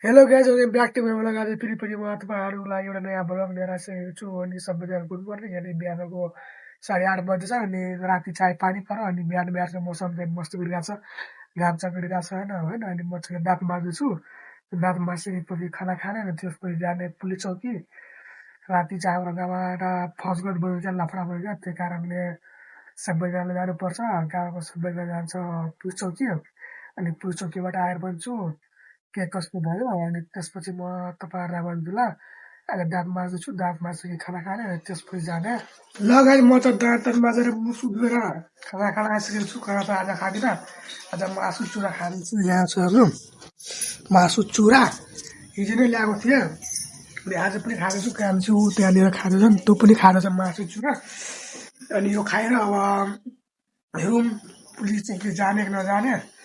Hello guys, welcome back to my vlog. आज फेरि पनि म तपाईँहरूलाई एउटा नयाँ ब्लग लिएर आइसकेको छु। अनि सबैजना गुड मर्निङ। अनि बिहानको 8:30 बज्दैछ अनि राति चाय पानी पर्यो अनि बिहान बिहान मौसम चाहिँ मस्त गरिरहेको छ, घाम चक्रिरहेको छ होइन। अनि म चाहिँ दाँत माझ्दैछु। दाँत माझिसकेपछि खाना खाने अनि त्यसपछि जाने पुलिस चौकी। राति चाहिँ हाम्रो गाउँमा एउटा फौजगढ भयो क्या, लफडा भयो क्या, त्यही कारणले सबैजनाले जानुपर्छ। गाउँको सबैजना जान्छ पुलिस चौकी। अनि पुलिस चौकीबाट आएर बन्छु के कस्तो भयो। अनि त्यसपछि म तपाईँहरूलाई भन्छु ल। अहिले दाँत माझ्दैछु, दाँत माझ्छु खाना खाने अनि त्यसपछि जाने। ल गाइस, म त दाँत माझेर मुख धोएर खाना खान आइसकेको छु। खाना त आज खाँदिनँ, आज मासु चुरा खान्छु। यहाँ छ हेर्नु, मासु चुरा हिजो नै ल्याएको थिएँ अनि आज पनि खाँदैछु। कान्छु त्यहाँनिर खाँदैछन्, त्यो पनि खाँदैछ मासु चुरा। अनि यो खाएर अब हेरौँ पुलिस चाहिँ जाने कि नजाने।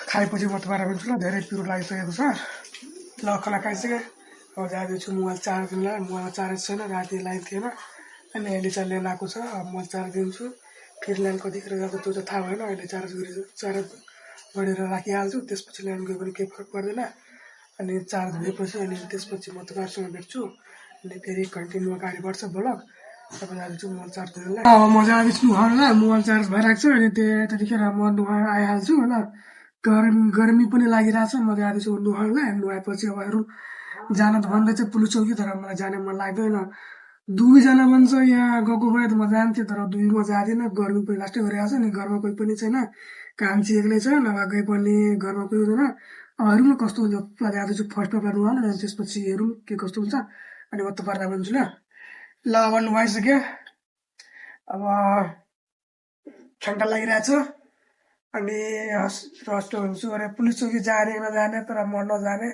खाएपछि म तपाईँलाई भन्छु ल। धेरै पिरो लागिसकेको छ। ल खाना खाइसकेँ, अब जाँदैछु मोबाइल चार्ज दिनलाई। मोबाइलमा चार्ज छैन, राति लाइन थिएन अनि अहिले चाहिँ ल्याइन आएको छ। अब म चार्ज दिन्छु, फेरि लाइन कतिखेर जान्छ त्यो चाहिँ थाहा भएन। अहिले चार्ज गरेर राखिहाल्छु, त्यसपछि लाइन गयो भने केही फरक पर्दैन। अनि चार्ज दिएपछि अनि त्यसपछि म तपाईँहरूसँग भेट्छु। अनि फेरि कन्टिन्यू अगाडि बढ्छ ब्लग। अब जाँदैछु मोबाइल चार्ज दिनलाई। अब म जाँदैछु नुहाउनलाई, मोबाइल चार्ज भइरहेको छ अनि त्यतिखेर म नुहाएर आइहाल्छु होइन। गर्मी पनि लागिरहेछ। म जाँदैछु नुहाउनलाई। नुहाएपछि अब हेरौँ जान त भन्दैछ पुलिस चौकी, तर मलाई जाने मन लाग्दैन। दुईजना भन्छ यहाँ गएको भए त म जान्थेँ, तर दुईमा जाँदिनँ। गर्मी पनि लास्टै गरिरहेको छ नि, घरमा कोही पनि छैन, कान्छी एक्लै छ, नभए कोही पनि घरमा कोही हुँदैन। अब हेरौँ न कस्तो हुन्छ। जाँदैछु फर्स्ट पेपर नुहाउनु अनि त्यसपछि हेरौँ के कस्तो हुन्छ। अनि म तपाईँहरूलाई भन्छु ल। ल अब नुहाइसकेँ, अब ठन्डा लागिरहेछ अनि रस्ट हुन्छु। अरे पुलिस चौकी जाने नजाने, तर म नजाने।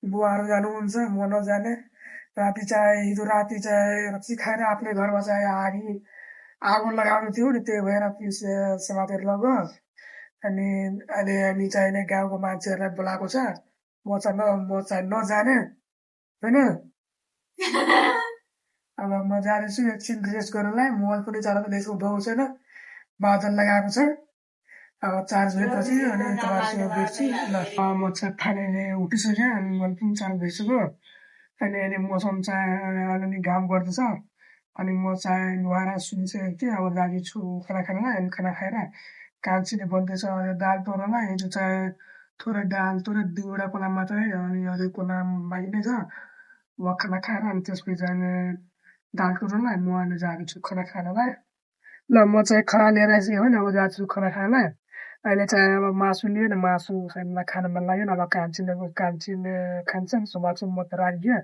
बुवाहरू जानुहुन्छ, म नजाने। राति चाहिँ हिजो राति चाहिँ रक्सी खाएर आफ्नै घरमा चाहिँ आगो लगाउनु थियो नि, त्यही भएर पुलिस समातेर लग्यो। अनि अनि चाहिँ गाउँको मान्छेहरूलाई बोलाएको छ। म चाहिँ नजाने होइन। अब म जाँदैछु एकछिन रेस्ट गर्नलाई। मोबाइल पनि चलाउँदैछु, भाउ छैन, बादल लगाएको छ। अब चार्ज भएपछि अनि तपाईँहरूसँग भेट्छु ल। म चाहिँ फाइनली उठिसकेँ अनि मैले पनि चार्ज भइसक्यो। अनि मौसम चाहिँ अलिअलि घाम गर्दैछ अनि म चाहिँ नुहाएर सुनिसकेको थिएँ। अब जाँदैछु खाना खानलाई। अनि खाना खाएर कान्छीले भन्दैछ दाल तोर्नलाई। हिजो चाहिँ थोरै दाल थोरै दुईवटा कोला मात्रै अनि अझै कोला बाँकी नै छ। म खाना खाएर अनि त्यसपछि जाने दाल तोर्नलाई। म अनि जाँदैछु खाना खानलाई। ल म चाहिँ खाना लिएर आइसकेँ होइन। अब जान्छु खाना खानलाई। अहिले चाहिँ अब मासु लिएन, मासु मलाई खान मन लाग्यो। अब कान्छीले खान्छन्, सुभाष म त राखिदिएँ।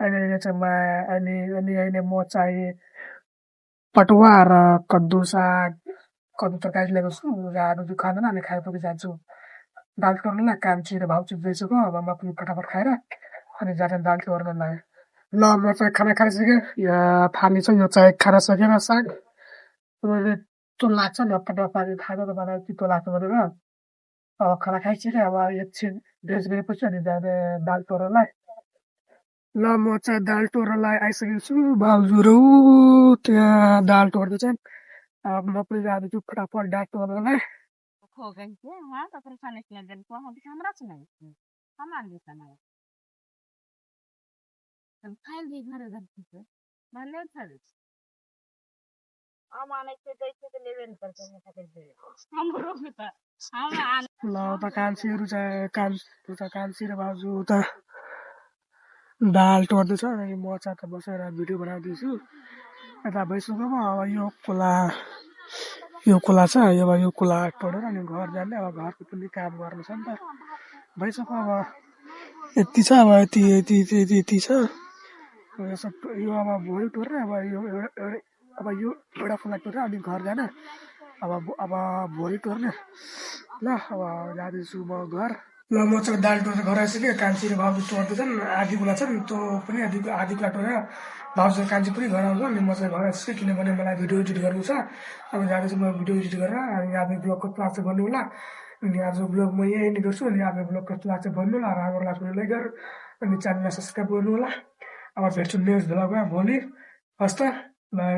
अहिले चाहिँ अहिले म चाहिँ पटुवा र कद्दु साग, कद्दु तरकारी ल्याएको छु। जाँदैछु खाँदैन अनि खाएपछि जान्छु दाल तोर्नलाई। कान्छी र भाउ चिप्दैछुको। अब म पनि फटाफट खाएर अनि जाने दाल तोर्नलाई। ल म चाहिँ खाना खाइसकेँ। यहाँ थाली छ, यो चाहिँ खाना सकेन साग। त्यो लाग्छ नि पटुवा साग खाएर तपाईँलाई चित्तो लाग्छ भनेर। अब खाना खाइसकेँ। अब एकछिन रेस्ट गरेपछि अनि जाने दाल तोर्नलाई। ल म चाहिँ दाल तोर्नलाई आइसकेको छु। भाउजूहरू त्यहाँ दाल तोर्दैछन्। अब म पनि जाँदैछु फटाफट दाल तोर्नलाई। ल उता कान्छीहरू चाहिँ कान्छी र भाउजू उता दाल तोड्दैछ अनि म चाहिँ बसेर भिडियो बनाउँदैछु। यता भइसक्यो। अब यो खोला छ, यो खोला तोडेर अनि घर जाने। अब घरको पनि काम गर्नु छ नि त, भइसक्यो। अब यति छ, अब यति छ। यो अब भोलि तोडेर अब यो एउटा खोला तोडेर अनि घर जाने। अब भोलि तोड्ने। ल अब जाँदैछु म घर। ल म चाहिँ दाल तोडेर घर आइसकेँ। कान्छी र भाउजू तोड्दैछन्, आधी खोला छ नि, त्यो पनि आधी खोला तोडेर भाउजू कान्छी पनि घर आउँछ अनि म चाहिँ घर आइसकेँ, किनभने मलाई भिडियो एडिट गर्नु छ। अब जाँदैछु म भिडियो एडिट गरेर। अनि आफ्नो ब्लग कस्तो लाग्छ भन्नु होला। अनि आज ब्लग म यही एन्ड गर्छु। अनि आफ्नो ब्लग कस्तो लाग्छ भन्नु होला, राम्रो लाग्छ भने लाइक गर अनि च्यानललाई सब्सक्राइब गर्नु होला। अब भेट्छु नेक्स्ट ब्लगमा भोलि। हस् त, बाई।